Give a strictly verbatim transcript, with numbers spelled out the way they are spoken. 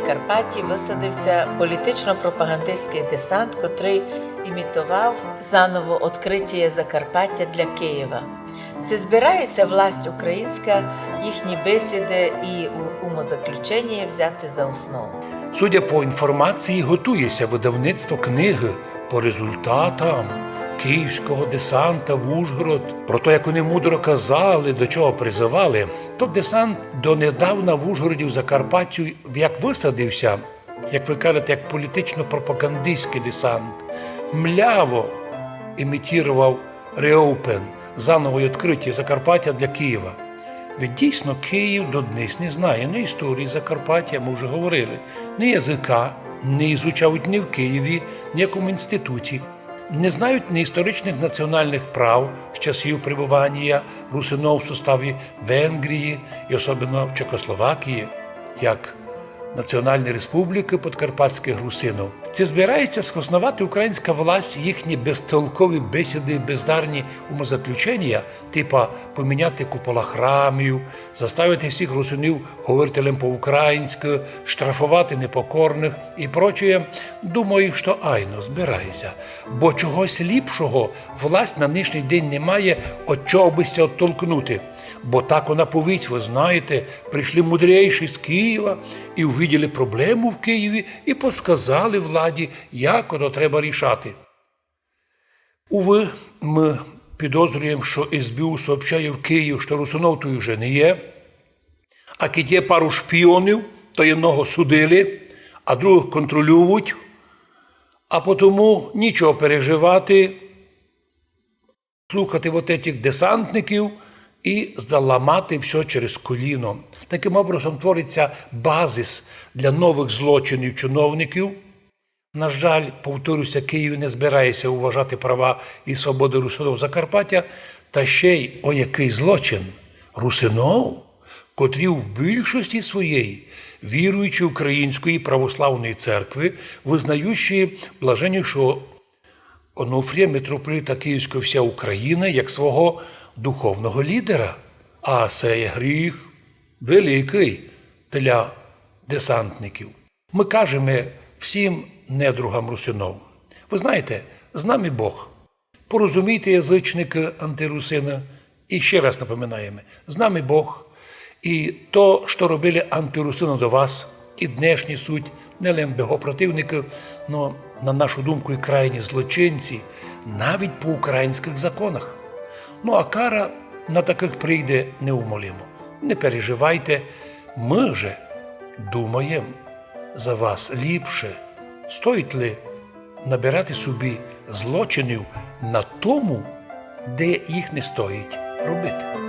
Карпатії высадив ся політично-пропагандистськый десант, котрый імітовав заново одкрытіє Закарпатя для Києва. Ци збирає ся власть українська їхні бесіды і у-, умозаключеніє взяти за основу? Судя по інформації, готує ся выдавництво книгы по результатам київського десанта в Ужгород. Про то, як они мудро казали, до чого призывали. Тот десант донедавна в Ужгороді, в Закарпаттю, як высадив ся, як вы кажете, як політично-пропагандистськый десант, мляво імітовав reopen, заново одкрытіє Закарпатя для Києва. Ведь дійсно Київ доднесь не знає ні історії Закарпаття, мы вже говорили, ні языка, не изучавуть ні в Києві, ні в якому інституті. Не знають ні історичных національных прав з часів пребыванія русинов в составі Венгрії і особливо в Чехословакії, як національної республікы подкарпатськых русинов. Ци збирає ся схосновати українська власть їхні безтолкові бесіды і бездарні умозаключеніє, типа поміняти купола храмів, заставити всіх русинів говорити лем по-українськы, штрафовати непокорных і прочее? Думаю, што айно збирає ся. Бо чогось ліпшого власть на нынішній день не має, од чого бы ся оттолкнути. Бо так она повість: вы знаєте, пришли мудрейші з Києва і увиділи проблему в Києві і подсказали владі, як ото треба рішати. Увы, мы підозрюєме, што СБУ сообщає в Київ, што русинов туй уже не є, а кидь є пару шпіонів, то єдного судили, а другых контролюють, а потому нічого переживати, слухати вот этих десантників і заламати всьо через коліно. Такым образом творить ся базис для новых злочинів чиновників. На жаль, повторю ся, Київ не збирає ся уважати права і свободы русинов Закарпаття, та ще й, о якый злочин, русинов, котрі в більшості своєй віруючі Української православної церкви, визнаючі блаженнішого Онуфрія, митрополита Київського і всієї Україны, як свого духовного лідера. А се є гріх великый для десантників. Мы кажеме всім недругам русинов: вы знаєте, з нами Бог. Порозумійте, язычникы, антирусины, і ще раз напоминаєме: з нами Бог. І то, што робили антирусины до вас, і днешні суть не лем богопротивникы, но, на нашу думку, і крайні злочинці, навіть по українськых законах. Ну, а кара на такых прийде неумолимо. Не переживайте, мы же думаєм за вас ліпше. Стоїть ли набирати собі злочинів на тому, де їх не стоїть робити?